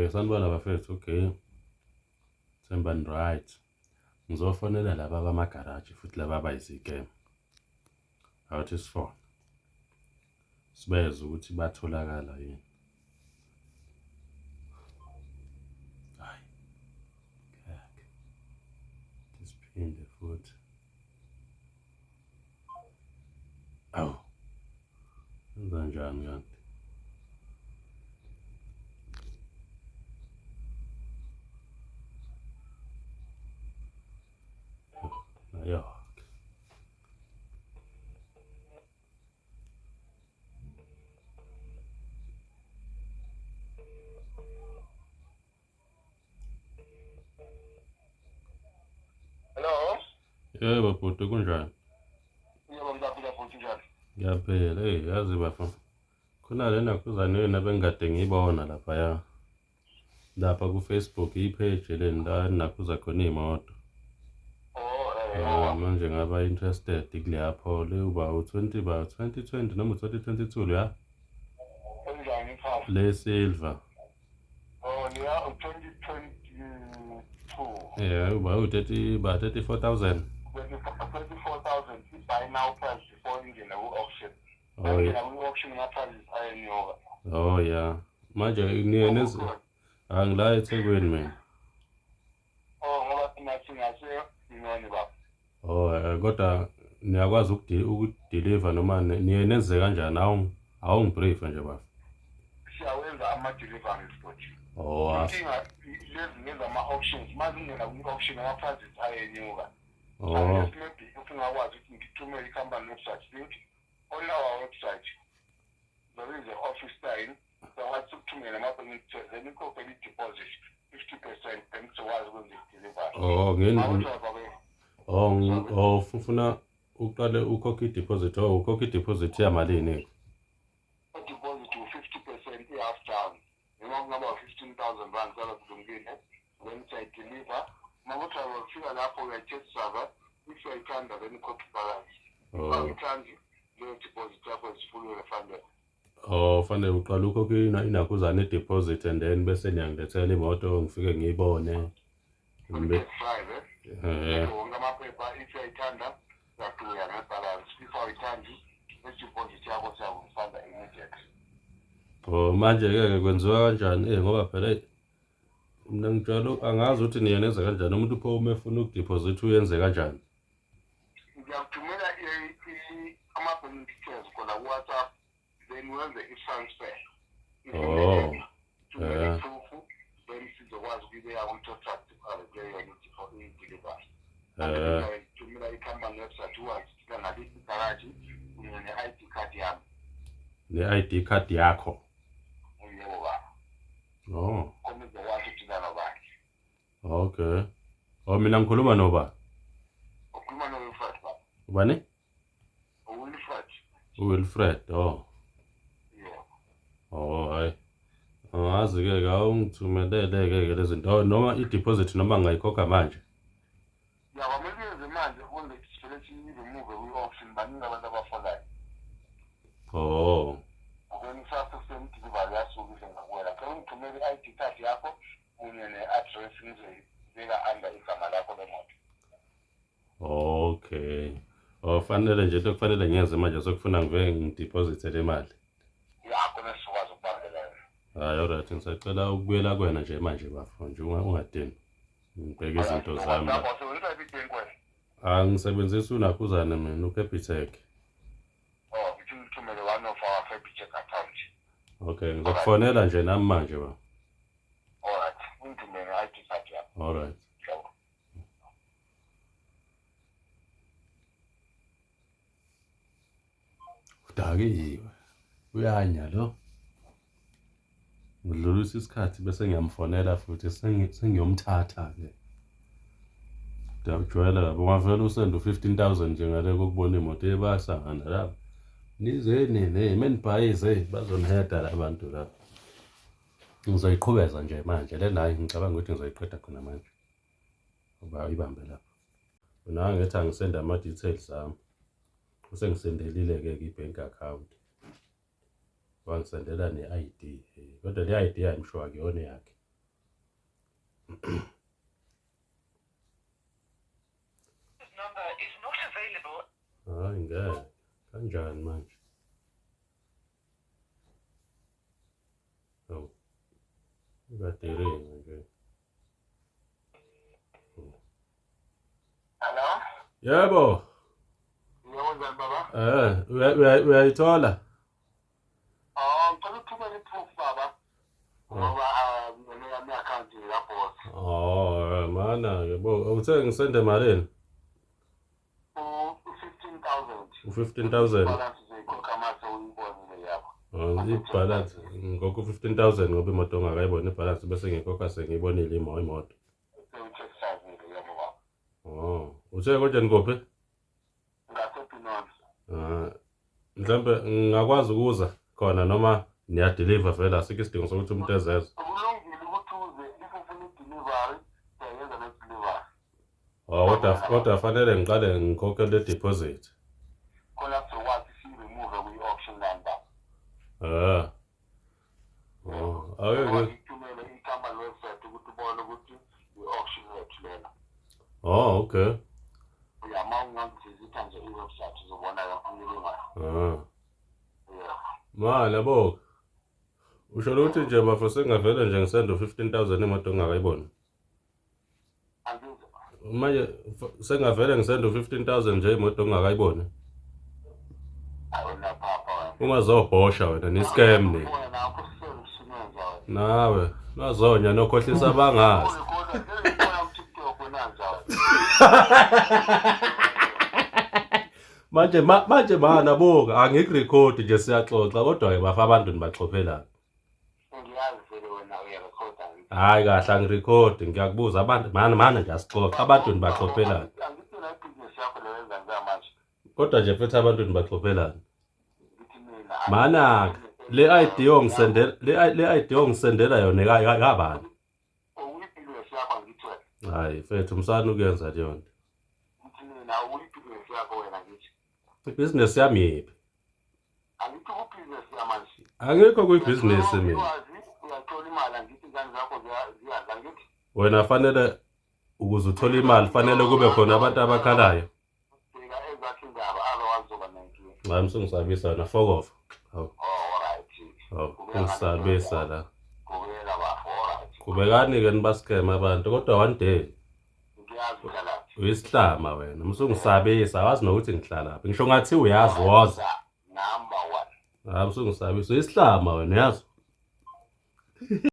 Sanibona bafethu, okay. Themba ni right. Ngizofonela laba bamagaraji futhi laba abayizikeme. Awuthi sifone. Sibeze ukuthi batholakala yini. Hayi. Ngeke. Siphinde futhi. Awu. Enza njani kanti? Nayo. Hello. Yebo bhuti kunjani? Yebo ngiyaphila bhuti njani? Ngiyaphila. Hey yazi bafo. Khona lena khuzane yena bengikade ngiyibona lapha ya. Lapha ku Facebook i-page leni la nakhuza khona imoto. Oh eh. Ah, manje ngaba interested kuleya phole uba u20 ba 2020 noma u2022 ya. Enjani iphasi? Le silver. Oh, leya u-2022. Yeah, uba u-30 ba 34,000. 34,000 i-buy now price before ingena ku-auction. Oh, Ingena kwi-auction ama-prices ayenyuka. oh yeah. Manje niye nezi angila eThekwini mina. Oh, ngoba thina singase ngone baba. Oh, kodwa niyakwazi ukudeliver noma niye nenze kanjani? Awungibrief nje baba. Siyawenza ama-deliveries futhi. Oh, Inkinga lezi ngezama-auctions, uma zingena kwi-auction ama-prices ayenyuka. oh, Unless maybe if ungakwazi ukuthi ngithumele i-company website link on our website there is an office line siyakwazi ukuthumela ama-bank details then ukhokhele i-deposit 50% then sizokwazi ukwenza i-delivery. Oh, ngeni Awuthi oh, oh, ufuna uqale ukhokhe i-deposit. Oh, ukhokhe i-deposit yamalini? I-deposit u-50% i-half down noma kungaba 15,000 rand sala kulungile then siyayideliver uma kuthi ufika lapho uyayitest drive if uyayithanda then ukhokhe ibhalansi. Oh. Awuyithandi leyo deposit yakho is fully refunded. Oh, fanele uqale ukhokhe inakhuzana i-deposit and then bese niyangilethela imoto ngifike ngiyibone. Test drive Eh, wonke amaphepha if uyayithanda uyaqhubeka ngebhalansi if awuyithandi i-deposit yakho siyakurefunda immediately. Oh, manje ke kwenziwa kanjani? Eh, ngoba phela eyi, mina ngijwayele angazi ukuthi niye nenze kanjani. Umuntu pho uma efuna ukudeposit uyenze kanjani? Ngiyakuthumela ama-bank details khona ku-WhatsApp then wenze i-transfer. Oh, Thumele eh. i-proof then sizokwazi ukuyibeka kwi-contract iqale kuyona i-delivery. Eh, Thumela i-company website ukwazi ukuthi ngaliphi igaraji kunye ne-ID card yami. Ne-ID card yakho. Yebo baba. Oh, Khona uzokwazi ukuthi nalobani. okay. Oh, mina ngikhuluma noba? Ukhuluma no-Wilfred baba. Ubani? UWilfred. UWilfred. Oh. Yebo. Oh, hayi. Angazi ke ke awungithumelele ke ke lezi zinto. Oh, noma i-deposit noma ngingayikhokha manje. Ya kwamele uyenze manje ukuze sivele siyi-remove kwi-auction baningi abantu abafolayo. Oh. Then kusasa ekuseni i-delivery yasuka ize ngakuwena. Cela ungithumele i-ID card yakho kunye ne-address ngizoyibeka under igama lakho lemoto. Okay. Oh, fanele nje into kufanele ngiyenze manje sokufuna ngivele ngideposite le mali. Ya khona sizokwazi ukubambelela. Hayi, alright, ngisacela ukubuyela kuwena nje manje bafo nje ungadini. Ngibheke izinto zami la. Usebenzisa iphi ibhenki wena? Angisebenzisi unakhuzane mina uCapitec. Oh, ngithi ngithumele one of our Capitec account. Okay, ngizokufonela nje nami manje ba. Alright, ungithumele i-ID card yakho. Alright. Yabo. Udakiwe. Uyanya lo. Ngidlulisa isikhathi bese ngiyamfonela futhi sengiyomthatha ke. Ngiyakujwayela lapho ungavele usende u-15,000 nje ngale kokubona imoto ebasangana lapho. Nize nini, menibhayize bazoniheda la bantu la. Ngizoyiqhubeza nje manje le nayi ngicabanga ukuthi ngizoyiqeda khona manje. Uba ibambe lapho. Mina ngithi angisende ama-details ami. Usengisendelile-ke i-bank account. Wangisendela ne-ID. Kodwa le ID I'm sure akuyona eyakhe. Hayi ngeke. Kanjani manje? Hawu. Ikade nje. Hello? Yebo. Yebo njani baba? Uyayithola? Oh, ngicela uthumele i-proof baba. Ngoba mina yami i-account yaboss. Oh, mana yebo, uthe ngisende malini? U-15,000. U-15,000. Balance uzoyikhokha mase uyibonile yakho. Oh, i-balance ngokho 15,000 ngoba imoto ongakayiboni i-balance bese ngikhokha sengiyibonile imoto. Sewuthekisazile yebo baba. Oh, uthe konje nikuphi? NgaseBinoni. Ah, mhlambe ngingakwazi ukuza khona noma niya-deliver vele asikho isidingo sokuthi umuntu ezeze. Kulungile ukuthi uze if ufuna i-delivery, siyayenza ne-delivery. Oh, kodwa fanele ngiqale ngikhokhe le deposit. Khona sizokwazi siyi-remove kwi-auction number. Ah. Oh, ake Ngoba ngi ngikuthumele i-company website ukuthi ubone ukuthi i-auction yethu lena. Oh, okay. Ya, uma ungavisitha nje i-website uzobona yonke imininingwane. Ah. Yeah. Mana bo. Usho ukuthi nje bafo sengavele nje ngisende u-15,000 imoto engakayiboni. Angizwa. Manje sengavele ngisende u-15,000 nje imoto engakayiboni. Awena phapha wena. Ungazobhosha wena ni scam ni. Wena akho sisele usumenza wena. Nawe nazonya nokhohlisa abangazi. Urekhoda, ngiyibona ku-TikTok wena njalo. Manje mana buka angikurekhodi nje siyaxoxa kodwa ke bafa abantu nibaxhophelana. Ngiyazi vele wena uyarekhoda ngithi. Hayi kahle angirekhodi ngiyakubuza abantu mana nje asixoxe abantu nibaxhophelana. Angithi na ibhizinisi yakho leyo yenza njengamanje. Kodwa nje futhi abantu nibaxhophelana. Ngithi mina. Mana le ID ongisendela le ID ongisendela yona kabani? Ukuyibhizinisi yakho angithi wena. Hayi mfethu umsana ukuyenza leyo nto. Ngithi mina ukuyibhizinisi yakho wena ngithi. Ibhizinisi yami yiphi? Angithi kubhizinisi yamanje. Angikho kwibhizinisi mina. Uyathola imali angithi ingane zakho ziyadla angithi. Wena fanele ukuze uthole imali fanele kube khona abantu abakhalayo. Bheka ezakho indaba otherwise uzoba nenkinga. Hayi msungisabisa wena fuck off. Hawu, Oh, alright. hawu, ungisabisa la. Kubeka bafo, alright. Qhubekani-ke nibaskeme abantu kodwa one day Ngiyazi uhlalaphi. uyisihlama wena msungisabisa awazi nokuthi ngihlalaphi ngisho ngathi uyazi woza. Number one. Hayi msungisabisa uyisihlama wena uyazi.